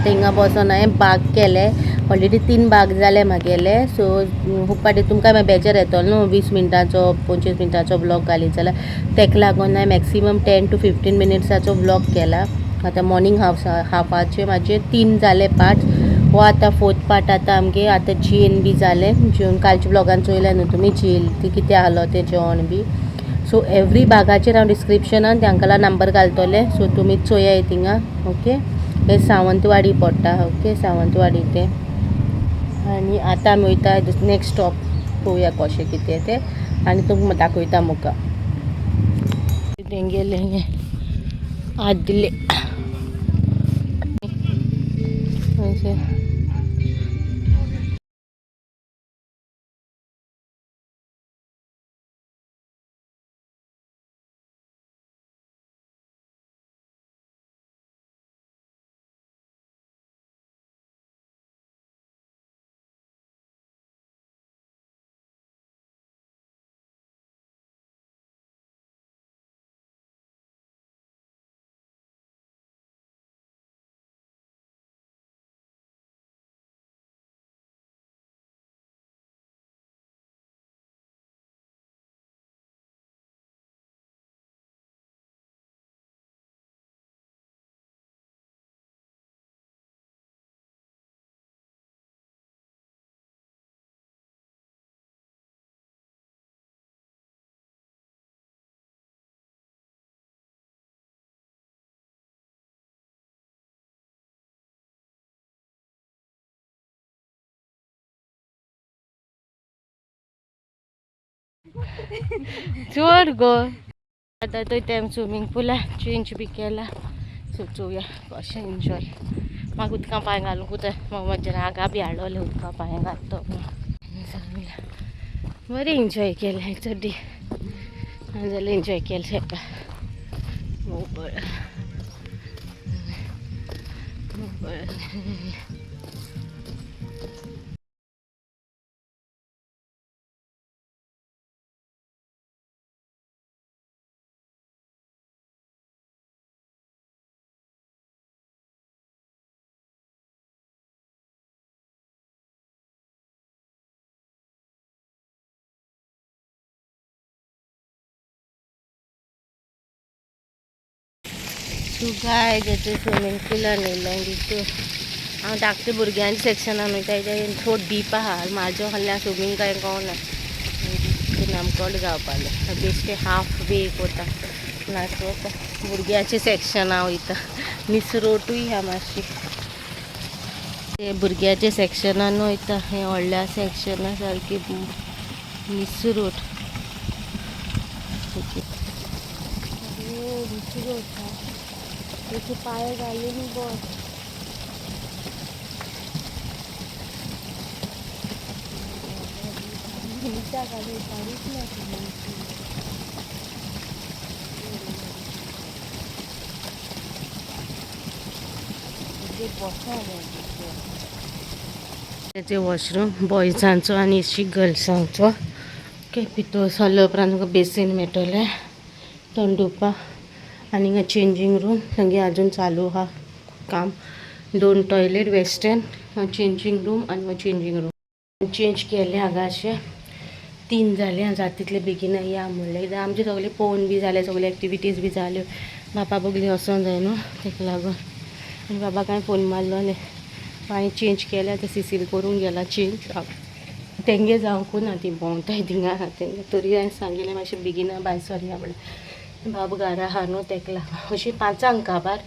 आतां हिंगा बसोन हांवें बाग केले ऑलरेडी 3 बाग जाले म्हागेले. सो खूब फावटी तुमकां मागीर बेजार येतलो न्हू 20 मिनटांचो 25 मिनटांचो व्लॉग घालीत जाल्यार, तेका लागून हांवें मॅक्सिमम 10 to 15 मिनिट्साचो व्लॉग केला. आतां मॉर्निंग हाफाचे म्हाजे 3 जाले पार्ट, हो आतां 4th part. आतां आमगे आतां जेन बी जालें, जेवन कालच्या व्लॉगान चोयलें न्हू तुमी जेल ती कितें आहलो तें जेवण बी. सो एवरी बागाचेर हांव डिस्क्रिप्शनान त्या अंकला नंबर घालतलें, सो तुमी चोयाय थिंगा. ओके, हे सावंतवाडी पडटा. ओके, सावंतवाडी तें. आनी आतां आमी वयता नेक्स्ट स्टॉप, पळोवया कशें कितें तें आनी तुमकां दाखयता मुखार. तेंगेलें हें आदलें अशें. चोड गो. आतां थंय तें स्विमींग पुला चेंज बी केला. सो चोवया कशें एन्जॉय. म्हाका उदकां पांय घालूंक जाय, म्हाका म्हाजे रागा बी हाडवले उदकां पांय घालतो सांगला. बरें एन्जॉय केलें चड जाल्यार एन्जॉय केलें हेका. बरें बरें. गाय जेचे स्विमींग पुलान येयलें तितू हांव धाकटे भुरग्यांच्या सेक्शनान वयता, थोड डीप आहा. म्हाजो आहल्यार स्विमींग कांय कळना, आमकां जावपालें बेश्टे हाफ वे वता नाचवता. भुरग्यांच्या सेक्शनां वयता, निसरोटूय आहा मातशी. ते भुरग्यांच्या सेक्शनान वयता, हें व्हडल्या सेक्शना सारकी निसरोट. निसरोट तेचे पांय घालून बस. तेचे वॉशरूम बॉयजांचो आनी अशी गर्ल्सांचो. ओके, भितर सरले उपरांत तुमकां बेसीन मेळटलें तोंड धुवपाक. आनी हिंगा चेंजींग रूम, थंय अजून चालू आहा काम. 2 टॉयलेट वेस्टर्न, चेंजींग रूम आनी चेंजींग रूम चेंज केले हांगा. अशें 3 जाले जाता तितले बेगीन या म्हणलें, कित्याक आमचे सगळे पळोवन बी जाले, सगळे एक्टिविटीज बी जाल्यो. बापा बगली वचोंक जाय न्हू तेका लागून. आनी बाबा कांय फोन मारलो न्ही. हांवें चेंज केल्या तें सिसील करूंक गेला चेंज. तेंगे जावंकू ना, ती भोंवताय थिंगा तेंगे. तरी हांवें सांगिल्लें मातशें बेगीन भायर सरया म्हणलें, बाब घरा आहा न्हू तेका लागून. अशी 5 काबार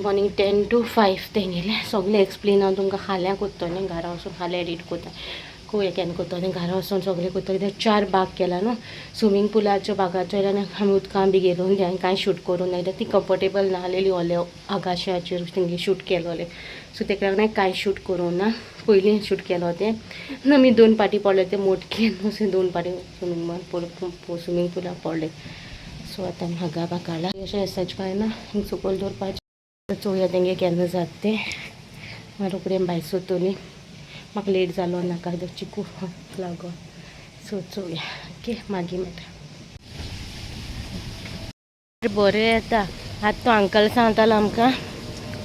मॉर्निंग 10 to 5 तेंगेलें सगळें एक्सप्लेन हांव तुमकां फाल्यां करतलें. घरा वचून फाल्यां एडीट करता, पळोवया केन्ना करतलें. घरा वचून सगळें करतलें. कित्याक 4 बाग केला न्हू, स्विमींग पुलाच्यो बागाच्यो आनी आमी उदकां बी गेलो न्हू, हांवें कांय शूट करूंक ना, कित्याक ती कंफर्टेबल नाहलेली ओले आगाशाचेर तेंगे शूट केलोलें. सो तेका लागून हांवें कांय शूट करूंक ना. पयलीं शूट केलो तें आमी 2 पाटी पडले ते मोटकेन, अशें 2 पाटी स्विमींग पुलाक पडले. सो आतां आमी हांगा बाकाला अशें एसाच कांय ना, हिंग सकयल दवरपाचें. चोवया तेंगे केन्ना जाता तें. मागीर रोखडी आमी भायर सरतलीं, म्हाका लेट जालो नाका चिकू लागून. सो चोवया. ओके, मागीर मेळटा. बरें येता. आतां तो अंकल सांगतालो आमकां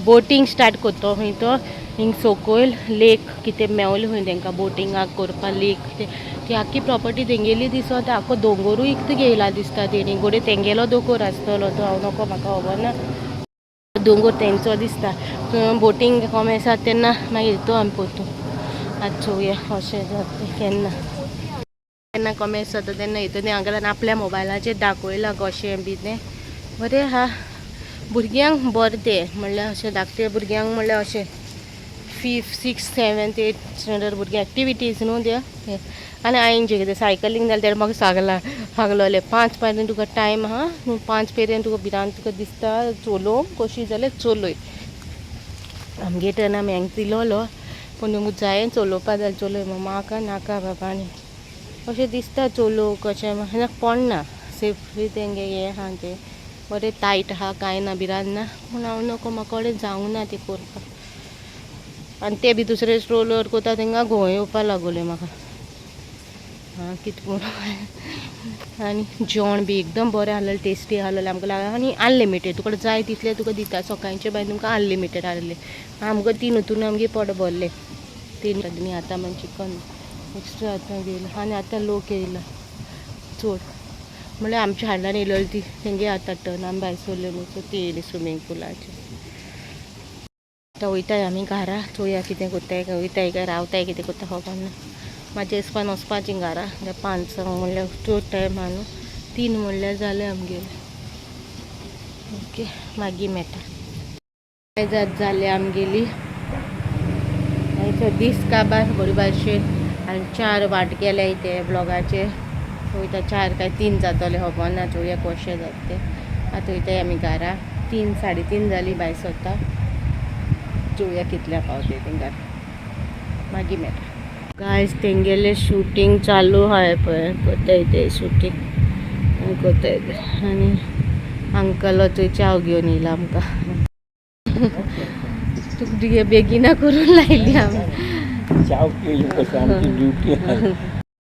बोटींग स्टार्ट करतो खंय तो हिंग सोकोयल लेक कितें मेवलें खंय तेंकां बोटिंगाक करपा लेक कितें ती आख्खी प्रॉपर्टी तेंगेली दिसता. आख्खो दोंगोरूय इकतो घेयला दिसता तेणी. गोडे तेंगेलो दोंगोर आसतलो तो, हांव नको म्हाका खबर ना. दोंगोर तेंचो दिसता. बोटींग कोमेस आसा तेन्ना मागीर तो आमी पोरतून आतां चोवया अशें जाता केन्ना केन्ना कोमेस जाता तेन्ना हितून अंकलान आपल्या मोबायलाचेर दाखयलां कशें बी तें बरें आहा. भुरग्यांक बरें तें म्हणल्यार अशें धाकटे भुरग्यांक म्हणल्यार अशें 5th 6th 7th 8th standard भुरगे एक्टिविटीज न्हू त्यो. आनी हांवें जें कितें सायकलींग जाल्यार तेणें म्हाका सांगलां सांगलोलें 5 पर्यंत तुका टायम आहा, 5 पर्यंत तुका भिरांत तुका दिसता चलोवंक कशी जाल्यार चलय. आमगे टर्न आमी हांकां दिलोलो पूण तुमकां जाय चलोवपा जाल्यार चलय. म्हाका नाका बाबा आनी अशें दिसता चलोवंक कशें म्हाका पडना सेफली तेंगे हें आहा तें बरें टायट आहा कांय ना भिरांत ना. पूण हांव नको म्हाका कडेन जावंक ना तें करपाक. आनी ते बी दुसरे स्ट्रोलर करता तेंकां घुंवळ येवपा लागोले म्हाका. आं कितें म्हणून. आनी जेवण बी एकदम बरें आहलेलें, टेस्टी आहलेलें आमकां लागलें. आनी अनलिमिटेड तुका जाय तितलें तुका दिता. सकाळचें बाय तुमकां अनलिमिटेड आहलेलें. आमकां 3 हितून आमगे पोट भरलें. 3 आनी आतां मागीर चिकन एक्स्ट्रा आतां घेयलां. आनी आतां लोक येयला चड म्हणल्यार आमच्या हाडल्यान येयलेली ती तेंगे आतां टर्न आमी भायर सरले न्हू सो ती येयली स्विमींग पुलाचेर. आतां वयताय आमी घारा, चोवया कितें करताय काय वयताय काय रावताय कितें करता खबर ना. म्हाजें हिसपान वचपाचें घारा. 5 म्हणल्यार चड टायम आहा न्हू, 3 म्हणल्यार जालें आमगेलें. ओके मागीर मेळटा. जात जाली आमगेली आयचो दीस काबार बरे भाशेन. आनी 4 वाट गेले ते ब्लॉगाचे वयता 4 काय 3 जातले खबर ना, चोवया कशें जाता तें. आतां वयताय आमी घारा. 3 3:30 जाली भायर सरता. चोवया कितल्या पावते तें घरा, मागीर मेळटा. गायज तेंगेलें शुटींग चालू आहा पळय, करताय ते शुटींग करताय ते. आनी अंकल थंय च्याव घेवन येयला आमकां. तुका बेगिना करून लायली आमी. च्याव पिवली कशें आमची ड्युटी आहा.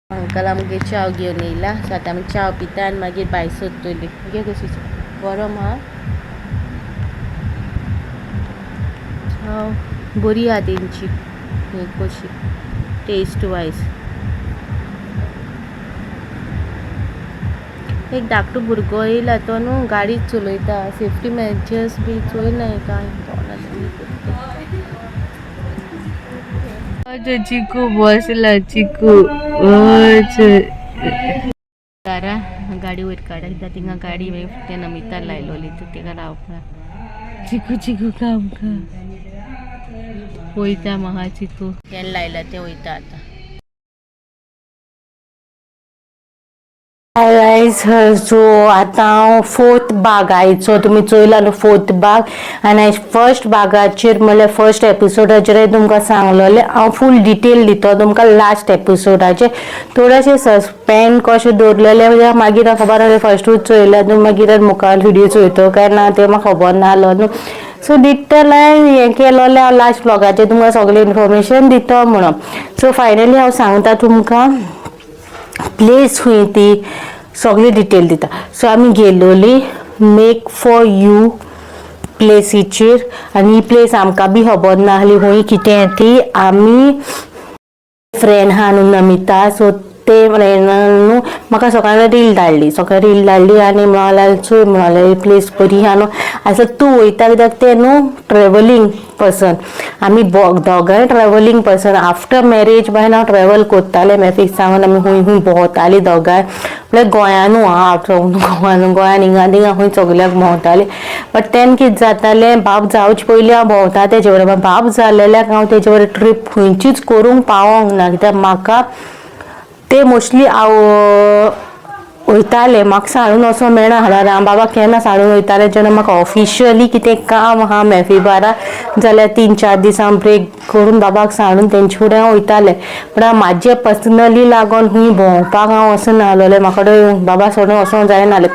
अंकल आमगे च्याव घेवन येयला. सो आतां आमी च्याव पिता आनी मागीर भायर सरतली. घे कशी गरम आहा च्याव, बरी आहा तेंची ही कशी टेस्ट वायज. एक धाकटो भुरगो येयला तो न्हू गाडी चलयता, सेफ्टी मेजर्स बी चोयना कांय. चिकू बसला चिकू घरा गाडी वयर काडा कित्याक थिंगा गाडी ते नमिता लायलोली तिका रावपा. चिकू चिकू काम का वयता म्हाका चिकू तें लायला तें वयता आतां. गायज सो आतां हांव 4th बाग आयचो तुमी चोयला न्हू 4th बाग. आनी आयज फर्स्ट बागाचेर म्हणल्यार फर्स्ट एपिसोडाचेर तुमकां सांगलोलें हांव फूल डिटेल दितो तुमकां लास्ट एपिसोडाचेर. थोडेशें सस्पेंड कशें दवरलेलें म्हणजे मागीर हांव खबर आसलें फर्स्टूच चोयला न्हू, मागीर मुखार व्हिडियो चोयतो काय ना तें म्हाका खबर नासलो न्हू. सो डिटेल हें केलोलें हांव लास्ट ब्लॉगाचेर तुमकां सगळें इन्फॉर्मेशन दितो म्हणून. सो फायनली हांव सांगता तुमकां प्लेस खंय ती सगळी डिटेल दिता. सो आमी गेलोली मेक फॉर you प्लेसीचेर. आनी ही प्लेस आमकां बी खबर नासली खंय कितें ती. आमी फ्रेंड आहा न्हू नमिता, सो ते फ्रेंडान न्हू म्हाका सकाळी रील धाडली, सकाळी रील धाडली आनी म्हणलें चोय म्हणलें ही प्लेस बरी आहा न्हू. आसा तूं वयता कित्याक तें न्हू ट्रेवलींग पर्सन. आमी दोगांय ट्रेवलींग पर्सन. आफ्टर मॅरेज बायन हांव ट्रेवल करतालें मॅफीक सांगून आमी खूंय खूंय भोंवतालीं दोगांय, म्हळ्यार गोंयानू आहा गोवान गोंयान हिंगा थिंगा खूंय सगल्याक भोंवतालीं. बट तेन्ना कितें जातालें, बाब जावचे पयलीं हांव भोंवता तेजे बरोबर, बाब जालेल्याक हांव तेजे बरोबर ट्रीप खंयचीच करूंक पावोंक ना कित्याक म्हाका ते मोस्टली हांव वयताले म्हाका सांडून वचोंक मेळना हांव बाबा केन्ना सांडून वयताले जेन्ना म्हाका ऑफिशियली कितें काम आहा मॅफी बारा जाल्यार 3-4 दिसां ब्रेक करून बाबाक सांडून तेंचे फुडें हांव वयतालें. पूण म्हाजे पर्सनली लागून खूंय भोंवपाक हांव वचनासलोलें, म्हाका बाबा सोडून वचोंक जायनासलें.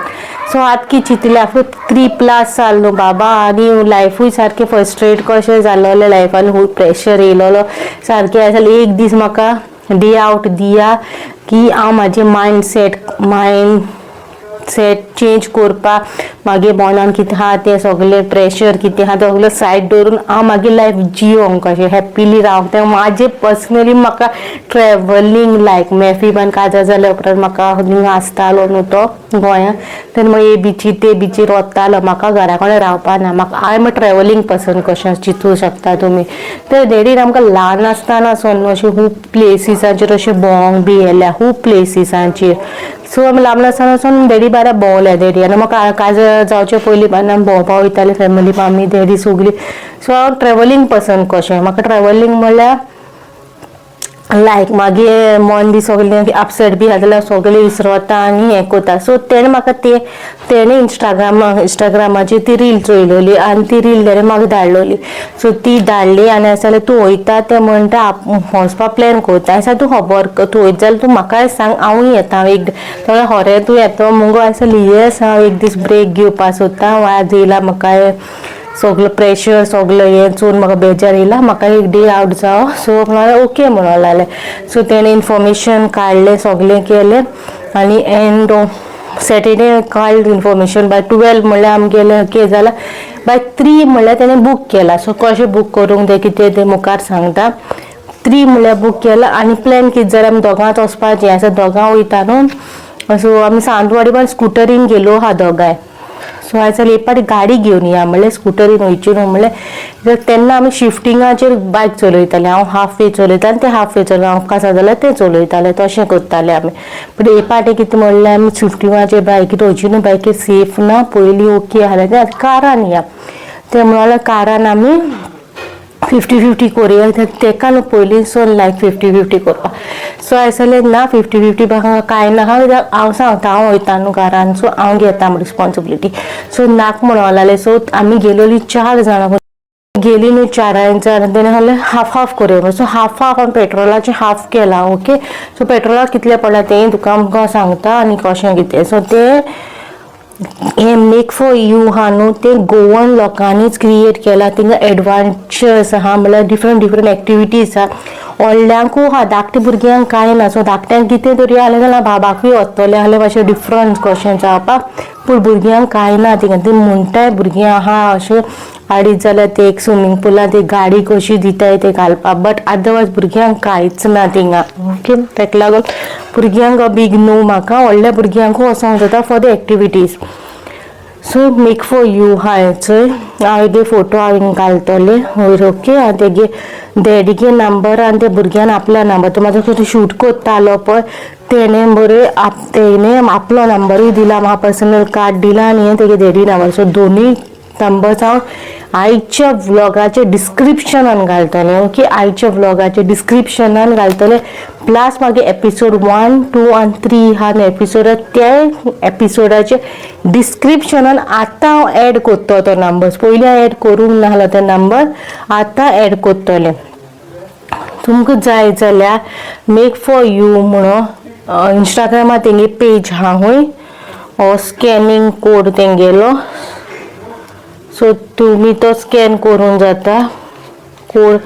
सो आतां कितें चिंतलें आफ्टर 3 प्लस जाल न्हू बाबा आनी लायफूय सारकें फ्रस्ट्रेट कशें जालोलें, लायफान खूब प्रेशर येयलोलो सारकें आसलें. एक दीस म्हाका डे आवट दिया की हांव म्हाजें mind set mind set change करपाक, मागीर मनान कितें आहा तें सगळें प्रेशर कितें आहा तें सगळें सायड दवरून हांव मागीर लायफ जियोंक कशें हॅप्पिली रावंक. तें म्हाजें पर्सनली म्हाका ट्रॅवलींग लायक मेफी काजार जाल्या उपरांत म्हाका हिंगा आसतालो न्हू तो गोंयांत, तेन्ना मागीर हे बिचीर ते बिचीर वतालो. म्हाका घरा कडेन रावपा ना म्हाका. I am a travelling person कशें चिंतूं शकता तुमी. तर डॅडीन आमकां ल्हान आसतना सावन अशें खूब प्लेसिसांचेर अशें भोंवंक बी व्हेल्या, खूब प्लेसिसांचेर. सो आमी ल्हान आसतना सावन डॅडी बारा भोंवल्या डॅडी. आनी म्हाका काजार जावचे पयलीं आमी भोंवपा वयताले, फॅमिली, मामी डॅडी सगळीं. सो हांव ट्रॅवलींग पर्सन कशें. म्हाका ट्रॅवलींग म्हणल्यार लायक मागीर मन बी सगळें अपसेट बी आसा जाल्यार सगळें विसरता आनी हें करता. सो तेणें म्हाका ते तेणें इंस्टाग्रामाचेर ती रील चोयलोली आनी ती रील तेणें म्हाका धाडलोली. सो ती धाडली आनी आसा जाल्यार तूं वयता तें म्हणटा, वचपा प्लॅन करता आसा, तूं खबर तूं वयता जाल्यार तूं म्हाकाय सांग, हांवूय येता एक. तो खरें तूं येतो मुगो? आसा येस, हांव एक दीस ब्रेक घेवपा सोदता. आज येयला म्हाका सगलो प्रेशर, सगलो हें चोवन म्हाका बेजार येयला, म्हाका एक डे आवट जावो. सो म्हणलें ओके म्हणूंक लागलें. सो तेणें इन्फॉर्मेशन काडलें, सगलें केलें आनी एंड सॅटर्डे काडलें इन्फॉर्मेशन. बाय 12 म्हणल्यार आमगेलें कितें जालां, बाय 3 म्हणल्यार तेणें बूक केलां. सो कशें बूक करूंक तें कितें तें मुखार सांगता. 3 म्हणल्यार बूक केलां आनी प्लॅन कितें जाल्यार आमी दोगांच वचपाचें आसा, दोगां वयता न्हू. सो आमी सावंतवाडी पण स्कुटरीन गेलो आहा दोगांय. सो हांवें सांगलें, एक पाटी गाडी घेवन या म्हणलें, स्कुटरीन वयची न्हू म्हणलें. कित्याक तेन्ना आमी शिफ्टिंगाचेर बायक चलयताले. हांव हाफ वे चलयतालें, ते हाफ वे चलय, हांव आसा जाल्यार ते चलयताले, तशें करताले आमी. पूण हे पाटी कितें म्हणलें, आमी शिफ्टिंगाचेर बायकीर वयची न्हू, बायकीर सेफ ना. पयलीं ओके आसलें तें, आतां कारान या. ते म्हणून कारान आमी 50-50 करुया. तेका न्हू पयलीं लायक 50-50 करपाक. सो हांवें सांगलें, ना, 50-50 कांय नाका, कित्याक हांव सांगता, हांव वयता न्हू कारान, सो हांव घेता रिस्पोन्सिबिलिटी. सो नाक म्हणूंक लागलें. सो आमी गेलोली चार जाणां गेली न्हू, चारांय जाणां. तेणें सांगलें, हाफ हाफ करुया. सो हाफ हाफ आमी पेट्रोलाचें हाफ केलां. ओके, सो पेट्रोलाक कितलें पडलां तें तुका आमकां सांगता आनी कशें कितें. सो तें हें मेक फॉर you आहा न्हू, तें गोवन लोकांनीच क्रिएट केलां. थिंगा एडवांचर्स आहा, म्हणल्यार डिफरंट डिफरंट एक्टिविटीज आहा. व्हडल्यांकूय आहा, धाकट्या भुरग्यांक कांय ना. सो धाकट्यांक कितें तरी आसलें जाल्यार बाबाकूय वतलें आहलें मातशें डिफरंट कशें जावपाक. पूण भुरग्यांक कांय ना थिंगा. ती म्हणटाय भुरगीं आहा अशें हाडीत जाल्यार ते एक स्विमींग पुलांत एक गाडी कशी दिताय ते घालपाक, बट अदरवायज भुरग्यांक कांयच ना थिंगा. ओके, ताका लागून भुरग्यांक बीग न्हू म्हाका, व्हडल्या भुरग्यांकूय वचोंक जाता for the activities. So make for you आहा चोय, हांव हेगे फोटो हांवें घालतलें वयर. ओके, आनी तेगे डॅडीगे नंबर आनी त्या भुरग्यान आपलो नंबर, तो म्हाजो खंय शूट करतालो पळय, तेणें बरें तेणें आपलो नंबरूय दिला म्हाका, पर्सनल कार्ड दिला आनी हें तेगे डॅडी नंबर. सो दोनूय नंबर्स हांव आयच्या व्लॉगाचे डिस्क्रिप्शनान घालतलें. ओके, आयच्या व्लॉगाचे डिस्क्रिप्शनान घालतलें. प्लस मागीर एपिसोड 1, 2 आनी 3 ह्या एपिसोड, त्या एपिसोडाचे डिस्क्रिप्शनान आतां हांव एड करतो तो नंबर्स. पयलीं एड करूंक नासलो ते नंबर, आतां एड करतलें. तुमकां जाय जाल्यार मेक फॉर you म्हणून इंस्टाग्रामार तेंगे पेज आहा हूंय, हो स्कॅनिंग कोड तेंगेलो. सो तुमी तो स्कॅन करूंक जाता कोड.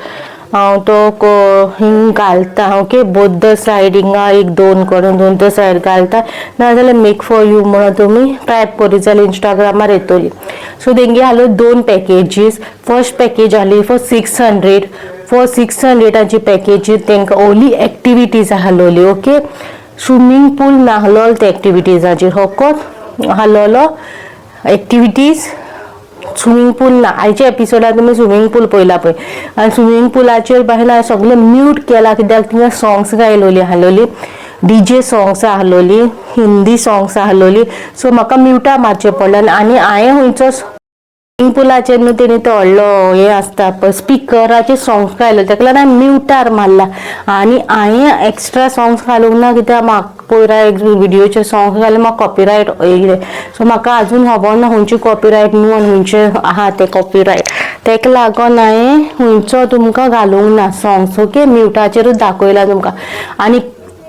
हांव तो हिंग घालता. ओके, बोथ the side हिंगा एक दोन करून दोन the side घालता. नाजाल्यार मेक फॉर you म्हणून तुमी टायप करीत जाल्यार इंस्टाग्रामार येतली. सो तेंगे आहल्यो दोन पॅकेजीस. फर्स्ट पॅकेज आहली फॉर 600. फॉर 600ाची पॅकेजीर तांकां ओनली एक्टिविटीज आहलोली. ओके, स्विमींग पूल नाहलोलो ते एक्टिविटीजाचेर, फकत आहलोलो एक्टिविटीज, स्विमींग पूल ना. आयच्या एपिसोडान तुमी स्विमींग पूल पळयला पळय, आनी स्विमींग पुलाचेर बायला सगळें म्यूट केला, कित्याक थिंगा सॉंग्स गायलोली आहलोली, डीजे सॉंग्स आहलोली, हिंदी सॉंग्स आहलोली. सो म्हाका म्युटा मारचें पडलें. आनी हांवें खंयचो स्विमींग पुलाचेर न्हू, तेणी तो व्हडलो हें आसता पळय, स्पिकराचेर सॉंग्स गायलो, ताका लागून हांवें म्युटार मारला आनी हांवें एक्स्ट्रा सॉंग्स घालूंक ना, कित्याक म्हाका पयर एक विडियोचेर सॉंग्स घालें, म्हाका कॉपिरायट येयलें. सो म्हाका अजून खबर ना खंयचे कॉपिरायट न्हू आनी खंयचे आहा ते कॉपिरायट. ताका लागून हांवें खंयचो तुमकां घालूंक ना सॉंग्स. ओके, म्युटाचेरूच दाखयला तुमकां. आनी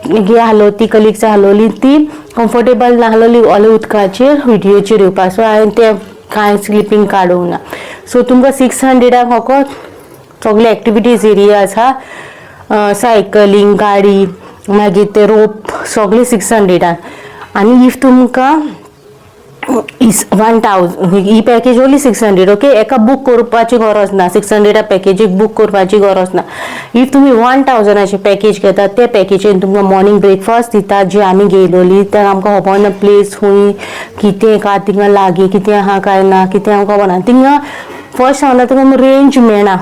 ही आहलो ती कलिग्स आहलोली, ती कम्फर्टेबल नाहलोली ओले उदकाचेर विडियोचेर येवपाक. सो हांवें तें कांय क्लिपींग काडूंक ना. सो तुमकां 600ाक फकत सगळे एक्टिविटीज एरिया आसा, सायकलींग, गाडी, मागीर ते रोप, सगळे 600न. आनी if तुमकां 1000 ही पॅकेज ओनली 600. ओके, एका बूक करपाची गरज ना. 600 पॅकेजीक बूक करपाची गरज ना. If तुमी 1000ाची पॅकेज घेतात, ते पॅकेजीन तुमकां मॉर्निंग ब्रेकफास्ट दिता. जी आमी घेयलोली ते आमकां खबर ना प्लेस खूंय कितें का, थिंगा लागीं कितें आहा काय ना, कितें आमकां खबर ना. थिंगा फर्स्ट सांगला तुका, रेंज मेळना,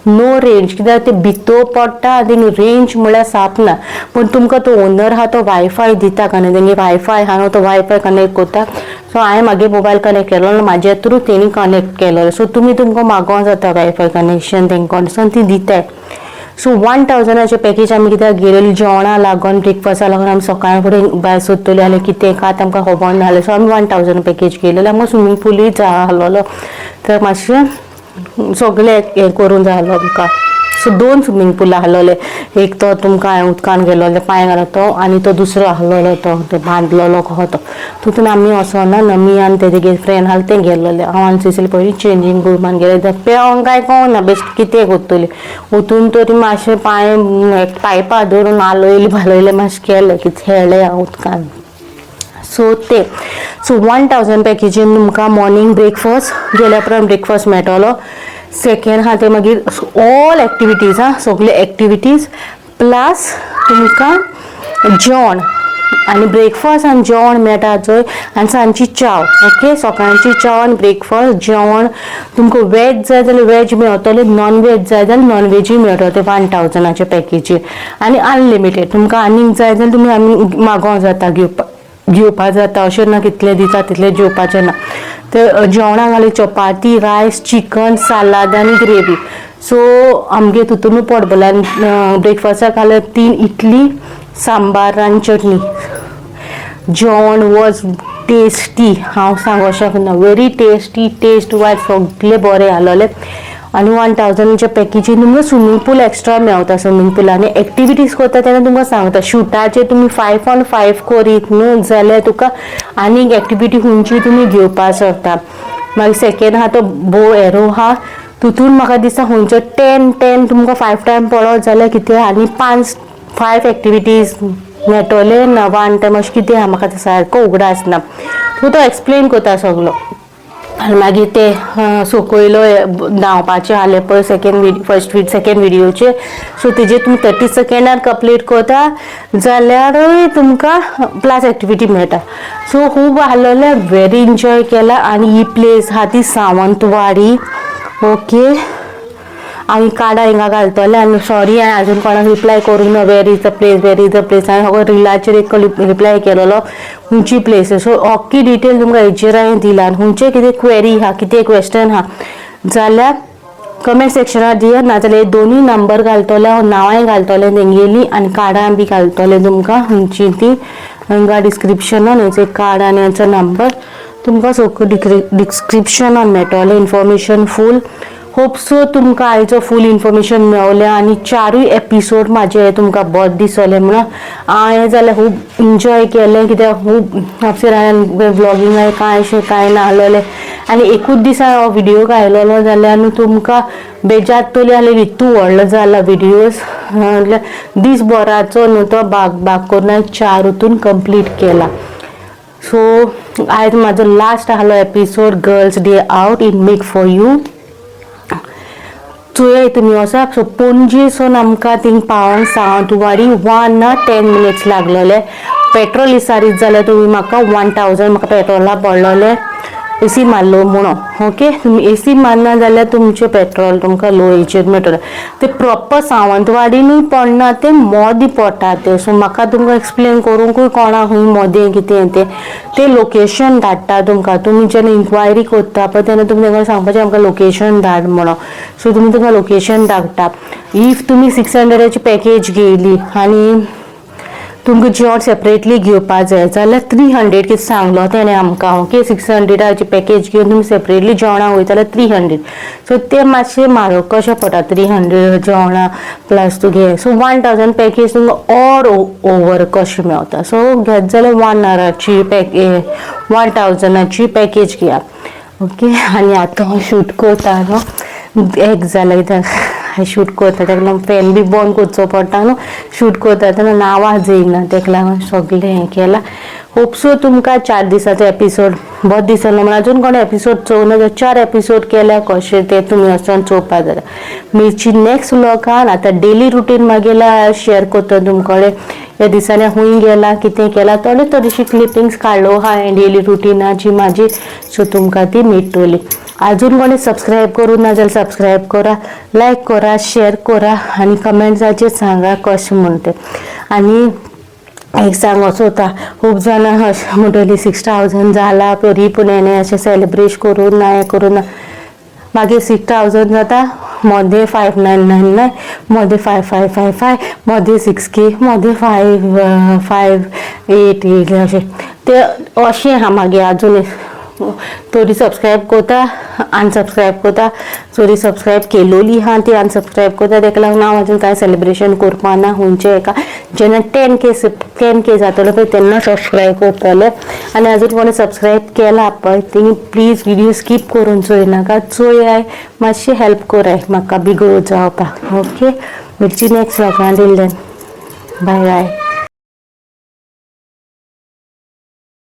नो रेंज, कित्याक ते भितर पडटा आनी रेंज म्हळ्यार साप ना. पूण तुमकां तो ओनर आहा तो वायफाय दिता. कनेक्ट, तेंगे वायफाय आहा न्हू, तो वायफाय कनेक्ट करता. सो हांवें मागीर मोबायल कनेक्ट केलो, म्हाज्या थ्रू तेणी कनेक्ट केलो. सो तुमी तुमकां मागोंक जाता वायफाय कनेक्शन तेंकोडसून, ती दिताय. सो 1000ाचे पॅकेज आमी कित्याक गेलेली, जेवणा लागून, ब्रेकफास्टा लागून. आमी सकाळी फुडें भायर सोदतली जाल्यार कितें कांय आमकां खबर नासलें. सो आमी 1000 पॅकेज घेयलेले. आमकां स्विमींग पुलूय जाय आसलेलो, तर मातशें सगळें हें करूंक जाय आसलो आमकां. सो दोन स्विमींग पूल आसलेले. एक तो तुमकां हांवें उदकान गेलोले, पांय घालो तो, आनी तो दुसरो आसलेलो तो तो बांदलेलो कहो तो. तितून आमी वचोना. नमी आनी तेजे फ्रेंड आसले ते गेल्लेले. हांव आनी सिसील पयलीं चेंजींग रुमान गेले. पेंवंक काय कळना, बेश्टें कितें करतली वतून तरी मातशें पांय पायपा धरून हालयले भालयले, मातशें केलें, कितें खेळ्ळें हांव उदकान. सो ते सो 1000 पॅकेजीन तुमकां मॉर्निंग ब्रेकफास्ट गेल्या उपरांत ब्रेकफास्ट मेळटलो. सेकेंड आहा ते मागीर ऑल एक्टिविटीज आहा, सगळे एक्टिविटीज प्लस तुमकां जेवण आनी ब्रेकफास्ट आनी जेवण मेळटा चोय, आनी सांजची च्याव. ओके, सकाळची च्याव आनी ब्रेकफास्ट, जेवण. तुमकां वेज जाय जाल्यार वेज मेळटलें, नॉन वेज जाय जाल्यार नॉन वेजूय मेळटलो ते 1000ाचे पॅकेजीर. आनी अनलिमिटेड, तुमकां आनीक जाय जाल्यार तुमी आनी मागोवंक जाता, घेवपाक घेवपा जाता. अशें ना कितलें दिता तितलें जेवपाचें ना. ते जेवणाक घाली चपाती, रायस, चिकन, सालाद आनी ग्रेवी. सो आमगे तितूनूय पोट भरलें. आनी ब्रेकफास्टाक घाले तीन इडली, सांबार आनी चटणी. जेवण वॉज टेस्टी, हांव सांगूंक शकना, व्हेरी टेस्टी. टेस्ट वायज सगळें बरें आसलेलें. आनी 1000च्या पॅकेजीन तुमकां स्विमींग पूल एक्स्ट्रा मेवता. स्विमींग पुलान एक्टिविटीज करता तेन्ना तुमकां सांगता, शुटाचे तुमी 5 ऑन 5 करीत न्हू जाल्यार तुका आनीक एक्टिविटी खंयची तुमी घेवपाक शकता. मागीर सेकेंड आहा तो बो एरो आहा, तितून म्हाका दिसता खंयचो 10 10 तुमकां 5 टायम पडत जाल्यार कितें आनी पांच 5 एक्टिविटीज मेळटले ना वन टायम, अशें कितें आहा, म्हाका सारको उगडास ना. सो तो एक्सप्लेन करता सगलो. आनी मागीर ते सकयलो धांवपाचें आहलें पळय, सेकेंड विडियो, फर्स्ट सेकेंड विडियोचेर. सो तेजेर तुमी 30 सेकेंडार कंप्लीट करता जाल्यारूय तुमकां प्लस एक्टिविटी मेळटा. सो खूब आहलेलें, वेरी एन्जॉय केला. आनी ही प्लेस आहा ती सावंतवाडी. ओके, हांव कार्डां हिंगा घालतलें. आनी सॉरी, हांवें आजून कोणाक रिप्लाय करूंक ना, where is the place, where is the place. हांवें फकत रिलाचेर एक रिप्लाय केलेलो खंयची प्लेस. सो अख्खी डिटेल तुमकां हेचेर हांवें दिला. आनी खंयचे कितें क्वेरी आहा, कितें क्वेश्चन आहा जाल्यार कमेंट सेक्शनार दिया, नाजाल्यार दोनूय नंबर घालतले हांव, नांवांय घालतलें तेंगेली आनी कार्डां बी घालतलें तुमकां खंयची ती हांगा डिस्क्रिप्शनान. हेचें कार्ड आनी हेचो नंबर तुमकां सगळें डिस्क्रिप्शनान मेळटलें इन्फॉर्मेशन फूल. होप सो तुमकां आयचो फूल इन्फॉर्मेशन मेवलें आनी चारूय एपिसोड म्हाजे तुमकां बरें दिसलें म्हणून. हांवें जाल्यार खूब एन्जॉय केलें, कित्याक खूब हांगसर हांवें व्लॉगिंग कांय अशें कांय नासलेलें आनी एकूच दिसा हो व्हिडियो घायलेलो जाल्यार न्हू तुमकां बेजारतली आसलेली, इतू व्हडलो जाला व्हिडियोज. म्हटल्यार दीस भराचो न्हू तो, भाग भाग करून हांवें चार हितून कंप्लीट केला. सो आयज म्हाजो लास्ट आहलो episode, girls day out in make for you. चोयाय तुमी वचा. सो पणजेसून आमकां थिंग पावोंक सावंतवाडी 1 ना 10 मिनिट्स लागलेले. पेट्रोल इसारीत जाल्यार तुमी म्हाका 1000 म्हाका पेट्रोला पडलोले, एसी मारलो म्हणून. ओके, तुमी एसी मारना जाल्यार तुमचें पेट्रोल तुमकां लो हेचेर मेळटलें. ते प्रॉपर सावंतवाडीनूय पडना, तें मोदें पडटा तें. सो म्हाका तुमकां एक्सप्लेन करूंकूय कोणा खंय मोदें कितें तें, तें लोकेशन धाडटा तुमकां. तुमी जेन्ना इन्क्वायरी करता पळय तेन्ना तुमी तांकां सांगपाचें आमकां लोकेशन धाड म्हणून. सो तुमी तांकां लोकेशन धाडटा. If तुमी 600ाची पॅकेज घेयली आनी तुमकां जेवण सेपरेटली घेवपा जाय जाल्यार 300 कितें सांगलो तेणें आमकां. ओके, 600ाची पॅकेज घेवन तुमी सेपरेटली जेवणाक वयता जाल्यार 300. सो तें मातशें म्हारग कशें पडटा, 300 जेवणां प्लस तुगे. सो 1000 पॅकेज तुमकां ऑल ओवर कशें मेवता. सो घेत जाल्यार वन आराची पॅके 1000ाची पॅकेज घेयात. ओके, आनी आतां हांव शूट करता न्हू, एक जालें कित्याक शूट करता ताका लागून फॅन बी बंद करचो पडटा न्हू. शूट करता तेन्ना आवाज येयना, ताका लागून सगळें हें केलां. होप सो तुमकां 4 दिसाचो एपिसोड बरो दिसलो म्हणून. अजून कोण एपिसोड चोवना जाल्यार चार एपिसोड केल्या कशें ते तुमी वचोन चोवपा जाय. मिरची नेक्स्ट व्लॉगान. आतां डेली रुटीन मागीर शेअर करता तुमकडे. ह्या दिसांनी खूंय गेला, कितें केलां, थोडी थोडीशी क्लिपिंग्स काडलो आहा डेली रुटिनाची म्हाजी. सो तुमकां ती मेळटली. अजून कोणी सबस्क्रायब करूं ना जाल्यार सबस्क्रायब करा, लायक करा, शेअर करा आनी कमेंट्साचेर सांगा कशें म्हण तें. आनी एक सांगोच वता, खूब जाणां अशें म्हणटली 6,000 जाला तरी पूण हेणें अशें सेलिब्रेट करूं ना, हें करूं ना. मागीर 6,000 जाता, मदें 5999, मदें 5555, मदें 6K, मदें 5588 अशें ते अशें आहा. मागीर अजून थोडी सबस्क्रायब करता, अनसबस्क्रायब करता, थोडी सबस्क्रायब केलोली आहा ती अनसबस्क्रायब करता. तेका लागून हांव अजून कांय सेलिब्रेशन करपा ना खंयचे हेका. जेन्ना 10K, 10K जातलो पळय, तेन्ना सबस्क्रायब करतले. आनी अजून कोणी सबस्क्रायब केला पळय, तेणी प्लीज व्हिडियो स्कीप करून चोयनाका, चोयाय, मातशी हेल्प कराय म्हाका बी ग्रो जावपाक. ओके, मिरची next व्लॉगान. Till then, bye bye.